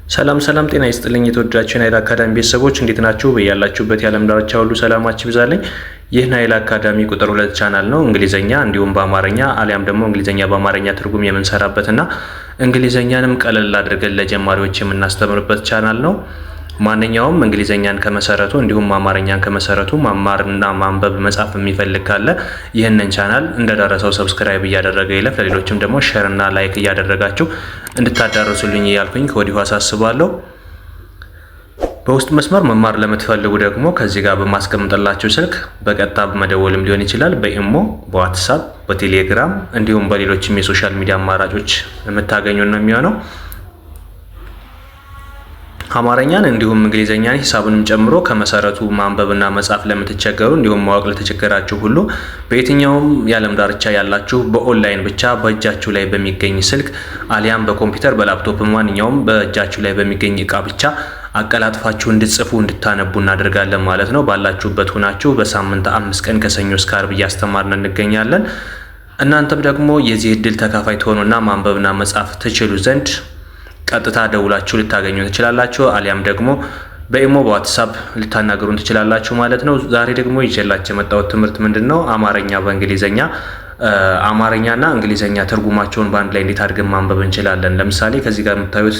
ሰላም ሰላም፣ ጤና ይስጥልኝ የተወደዳችሁ የናይል አካዳሚ ቤተሰቦች፣ እንዴት ናችሁ? በያላችሁበት የዓለም ዳርቻ ሁሉ ሰላማችሁ ይብዛልኝ። ይህ ናይል አካዳሚ ቁጥር 2 ቻናል ነው። እንግሊዘኛ እንዲሁም በአማርኛ አሊያም ደግሞ እንግሊዘኛ በአማርኛ ትርጉም የምንሰራበትና እንግሊዘኛንም ቀለል አድርገን ለጀማሪዎች የምናስተምርበት ቻናል ነው። ማንኛውም እንግሊዘኛን ከመሰረቱ እንዲሁም አማርኛን ከመሰረቱ መማርና ማንበብ መጻፍ የሚፈልግ ካለ ይህንን ቻናል እንደደረሰው subscribe እያደረገ ይለፍ። ለሌሎችም ደግሞ share እና like እያደረጋችሁ እንድታዳርሱልኝ እያልኩኝ ከወዲሁ አሳስባለሁ። በውስጥ መስመር መማር ለምትፈልጉ ደግሞ ከዚህ ጋር በማስቀምጥላችሁ ስልክ በቀጥታ በመደወልም ሊሆን ይችላል። በኢሞ፣ በዋትሳፕ፣ በቴሌግራም እንዲሁም በሌሎችም የ social media አማራጮች የምታገኙ ነው የሚሆነው። አማርኛን እንዲሁም እንግሊዘኛን ሂሳብንም ጨምሮ ከመሰረቱ ማንበብና መጻፍ ለምትቸገሩ እንዲሁም ማወቅ ለተቸገራችሁ ሁሉ በየትኛውም የዓለም ዳርቻ ያላችሁ በኦንላይን ብቻ በእጃችሁ ላይ በሚገኝ ስልክ አሊያም በኮምፒውተር፣ በላፕቶፕ፣ ማንኛውም በእጃችሁ ላይ በሚገኝ እቃ ብቻ አቀላጥፋችሁ እንድትጽፉ እንድታነቡ እናደርጋለን ማለት ነው። ባላችሁበት ሁናችሁ በሳምንት 5 ቀን ከሰኞ እስከ ዓርብ እያስተማርን እንገኛለን። እናንተም ደግሞ የዚህ እድል ተካፋይ ትሆኑና ማንበብና መጻፍ ትችሉ ዘንድ ቀጥታ ደውላችሁ ልታገኙ ትችላላችሁ። አሊያም ደግሞ በኢሞ፣ በዋትሳፕ ልታናገሩን ትችላላችሁ ማለት ነው። ዛሬ ደግሞ ይዤላችሁ የመጣሁት ትምህርት ምንድን ነው? አማርኛ በእንግሊዘኛ፣ አማርኛና እንግሊዘኛ ትርጉማቸውን በአንድ ላይ እንዴት አድርገን ማንበብ እንችላለን? ለምሳሌ ከዚህ ጋር የምታዩት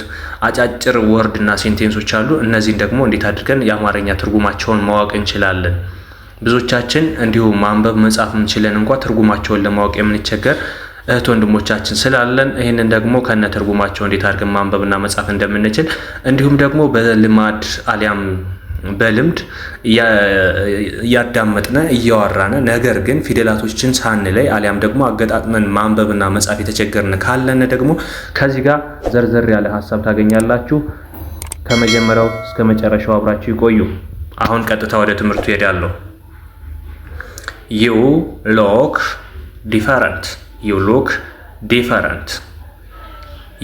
አጫጭር word እና sentence ኦች አሉ። እነዚህን ደግሞ እንዴት አድርገን የአማርኛ ትርጉማቸውን ማወቅ እንችላለን? ብዙዎቻችን እንዲሁ ማንበብ መጻፍ እንችለን እንኳ ትርጉማቸውን ለማወቅ የምንቸገር እህት ወንድሞቻችን ስላለን ይህንን ደግሞ ከነ ትርጉማቸው እንዴት አድርገን ማንበብና መጻፍ እንደምንችል እንዲሁም ደግሞ በልማድ አሊያም በልምድ እያዳመጥነ እያወራነ ነገር ግን ፊደላቶችን ሳንለይ አሊያም ደግሞ አገጣጥመን ማንበብና መጻፍ የተቸገርን ካለን ደግሞ ከዚህ ጋር ዘርዘር ያለ ሀሳብ ታገኛላችሁ። ከመጀመሪያው እስከ መጨረሻው አብራችሁ ይቆዩ። አሁን ቀጥታ ወደ ትምህርቱ ሄዳለሁ። You look different. You look different።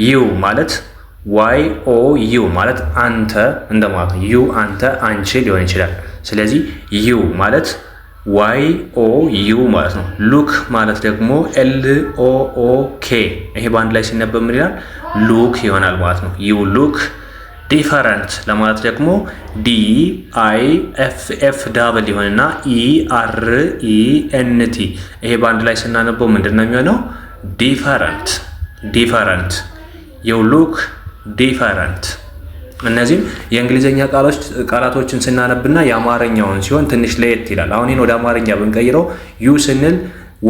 You ማለት YOU ማለት አንተ እንደማለት ነው። You አንተ፣ አንቺ ሊሆን ይችላል። ስለዚህ you ማለት YOU ማለት ነው። Look ማለት ደግሞ LOOK። ይሄ በአንድ ላይ ሲነበብ ምን ይላል? Look ይሆናል ማለት ነው። You look different ለማለት ደግሞ DIFF double ይሆንና ERENT። ይሄ በአንድ ላይ ስናነበው ምንድን ነው የሚሆነው? Different, different። You look different። እነዚህም የእንግሊዝኛ ቃላቶችን ስናነብና የአማርኛውን ሲሆን ትንሽ ለየት ይላል። አሁን ይህን ወደ አማርኛ ብንቀይረው you ስንል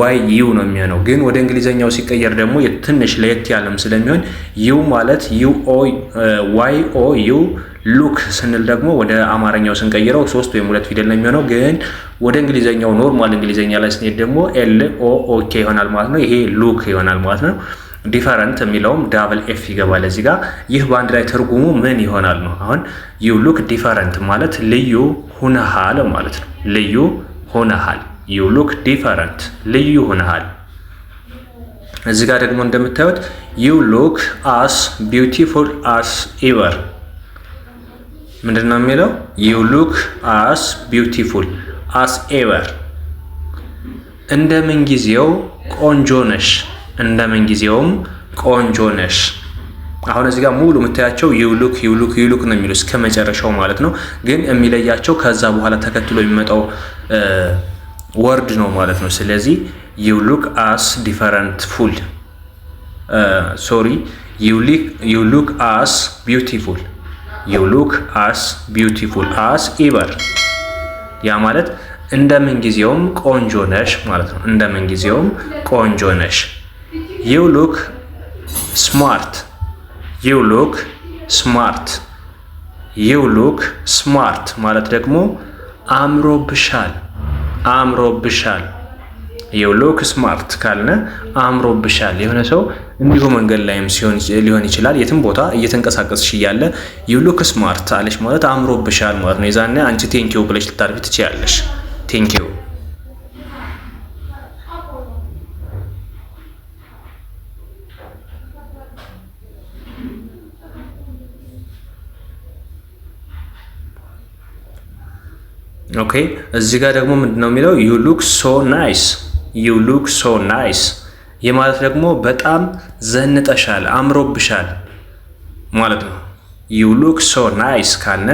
YU ነው የሚሆነው። ግን ወደ እንግሊዝኛው ሲቀየር ደግሞ ትንሽ ለየት ያለም ስለሚሆን you ማለት YOU፣ look ስንል ደግሞ ወደ አማርኛው ስንቀይረው ሶስት ወይም ሁለት ፊደል ነው የሚሆነው። ግን ወደ እንግሊዝኛው normal እንግሊዝኛ ላይ ስንሄድ ደግሞ LOOK ይሆናል ማለት ነው። ይሄ look ይሆናል ማለት ነው። Different የሚለውም double F ይገባል እዚህ ጋር። ይህ በአንድ ላይ ትርጉሙ ምን ይሆናል ነው። አሁን you look different ማለት ልዩ ሁነሃል ማለት ነው። ልዩ ሆነሃል። You look different፣ ልዩ ሆነሃል። እዚህ ጋር ደግሞ እንደምታዩት you look as beautiful as ever። ምንድን ነው የሚለው? You look as beautiful as ever፣ እንደምን ጊዜው ቆንጆ ነሽ፣ እንደምን ጊዜውም ቆንጆ ነሽ። አሁን እዚህ ጋር ሙሉ የምታያቸው you look, you look, you look ነው የሚሉ እስከ መጨረሻው ማለት ነው። ግን የሚለያቸው ከዛ በኋላ ተከትሎ የሚመጣው word ነው ማለት ነው። ስለዚህ you look as different ful sorry, you look as beautiful, you look as beautiful as ever። ያ ማለት እንደምን ጊዜውም ቆንጆ ነሽ ማለት ነው። እንደምን ጊዜውም ቆንጆ ነሽ። You look smart. You look smart. You look smart ማለት ደግሞ አምሮብሻል፣ አምሮብሻል። You look smart ካልነ አምሮብሻል። የሆነ ሰው እንዲሁ መንገድ ላይም ሲሆን ሊሆን ይችላል፣ የትም ቦታ እየተንቀሳቀስሽ እያለ you look smart አለሽ ማለት አምሮብሻል ማለት ነው። የዛኔ አንቺ thank you ብለሽ ልታርፊ ትችያለሽ። Thank you። Okay፣ እዚህ ጋር ደግሞ ምንድን ነው የሚለው? You look so nice. You look so nice። ይህ ማለት ደግሞ በጣም ዘንጠሻል፣ አምሮብሻል ማለት ነው። You look so nice ካልነ፣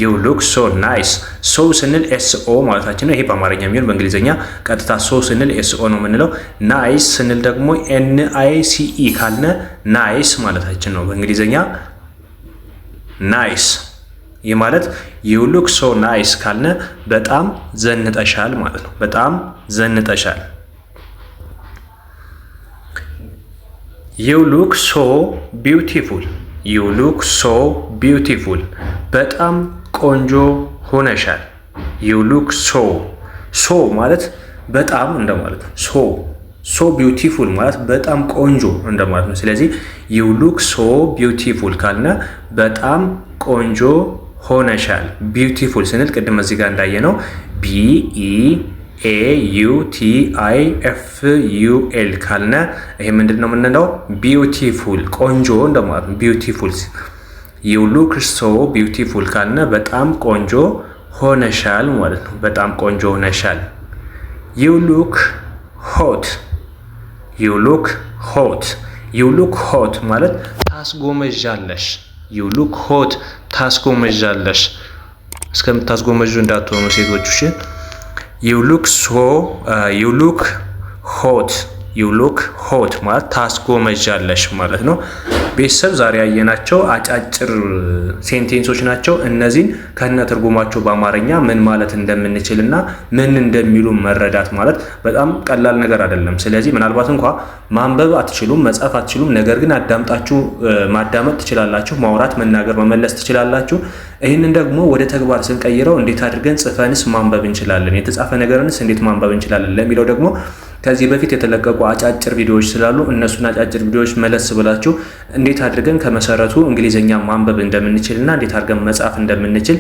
you look so nice፣ so ስንል SO ማለታችን ነው። ይሄ በአማርኛ የሚሆን በእንግሊዝኛ ቀጥታ so ስንል SO ነው የምንለው። Nice ስንል ደግሞ NICE ካልነ nice ማለታችን ነው በእንግሊዝኛ nice። ይህ ማለት you look so nice ካልነ በጣም ዘንጠሻል ማለት ነው። በጣም ዘንጠሻል። You look so beautiful፣ you look so beautiful፣ በጣም ቆንጆ ሆነሻል። You look so፣ so ማለት በጣም እንደማለት ነው። So፣ so beautiful ማለት በጣም ቆንጆ እንደማለት ነው። ስለዚህ you look so beautiful ካልነ በጣም ቆንጆ ሆነሻል። Beautiful ስንል ቅድም እዚህ ጋር እንዳየነው BEAUTIFUL ካልነ ይሄ ምንድን ነው የምንለው? Beautiful ቆንጆ እንደማለት ነው። Beautiful፣ you look so beautiful ካልነ በጣም ቆንጆ ሆነሻል ማለት ነው። በጣም ቆንጆ ሆነሻል። You look hot፣ you look hot፣ you look hot ማለት ታስጎመዣለሽ። You look hot፣ ታስጎመዣለሽ። እስከምታስጎመዡ እንዳትሆኑ ሴቶች እሺ። You look so፣ you look hot፣ you look hot ማለት ታስጎመዣለሽ ማለት ነው። ቤተሰብ፣ ዛሬ ያየናቸው አጫጭር sentence ኦች ናቸው። እነዚህን ከነ ትርጉማቸው በአማርኛ ምን ማለት እንደምንችል እና ምን እንደሚሉ መረዳት ማለት በጣም ቀላል ነገር አይደለም። ስለዚህ ምናልባት እንኳ ማንበብ አትችሉም፣ መጻፍ አትችሉም፣ ነገር ግን አዳምጣችሁ ማዳመጥ ትችላላችሁ፣ ማውራት፣ መናገር፣ መመለስ ትችላላችሁ። ይህንን ደግሞ ወደ ተግባር ስንቀይረው እንዴት አድርገን ጽፈንስ ማንበብ እንችላለን፣ የተጻፈ ነገርንስ እንዴት ማንበብ እንችላለን ለሚለው ደግሞ ከዚህ በፊት የተለቀቁ አጫጭር ቪዲዮዎች ስላሉ እነሱን አጫጭር ቪዲዮዎች መለስ ብላችሁ እንዴት አድርገን ከመሰረቱ እንግሊዝኛ ማንበብ እንደምንችል እና እንዴት አድርገን መጻፍ እንደምንችል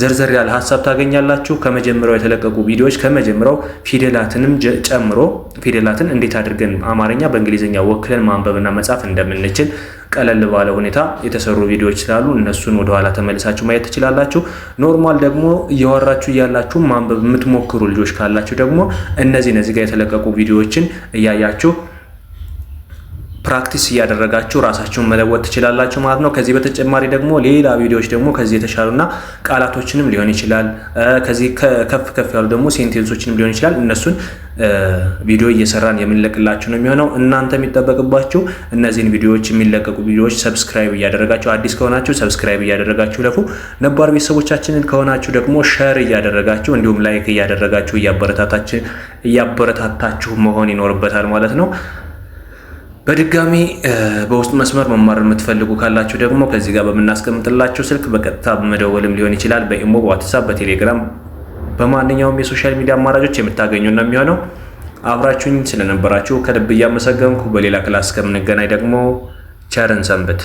ዘርዘር ያለ ሀሳብ ታገኛላችሁ። ከመጀመሪያው የተለቀቁ ቪዲዮዎች ከመጀመሪያው ፊደላትንም ጨምሮ ፊደላትን እንዴት አድርገን አማርኛ በእንግሊዝኛ ወክለን ማንበብና መጻፍ እንደምንችል ቀለል ባለ ሁኔታ የተሰሩ ቪዲዮዎች ስላሉ እነሱን ወደኋላ ተመልሳችሁ ማየት ትችላላችሁ። Normal ደግሞ እያወራችሁ እያላችሁ ማንበብ የምትሞክሩ ልጆች ካላችሁ ደግሞ እነዚህ ጋር የተለቀቁ ቪዲዮዎችን እያያችሁ practice እያደረጋችሁ ራሳችሁን መለወጥ ትችላላችሁ ማለት ነው። ከዚህ በተጨማሪ ደግሞ ሌላ ቪዲዮዎች ደግሞ ከዚህ የተሻሉና ቃላቶችንም ሊሆን ይችላል፣ ከዚህ ከፍ ከፍ ያሉ ደግሞ sentence ኦችንም ሊሆን ይችላል፣ እነሱን ቪዲዮ እየሰራን የምንለቅላችሁ ነው የሚሆነው። እናንተ የሚጠበቅባችሁ እነዚህን ቪዲዮዎች፣ የሚለቀቁ ቪዲዮዎች subscribe እያደረጋችሁ፣ አዲስ ከሆናችሁ subscribe እያደረጋችሁ እለፉ። ነባር ቤተሰቦቻችንን ከሆናችሁ ደግሞ share እያደረጋችሁ እንዲሁም like እያደረጋችሁ እያበረታታችሁ መሆን ይኖርበታል ማለት ነው። በድጋሚ በውስጥ መስመር መማር የምትፈልጉ ካላችሁ ደግሞ ከዚህ ጋር በምናስቀምጥላችሁ ስልክ በቀጥታ በመደወልም ሊሆን ይችላል። በኢሞ፣ በዋትሳፕ፣ በቴሌግራም፣ በማንኛውም የ social media አማራጮች የምታገኙ ነው የሚሆነው። አብራችሁኝ ስለነበራችሁ ከልብ እያመሰገንኩ በሌላ class እስከምንገናኝ ደግሞ ቸር እንሰንብት።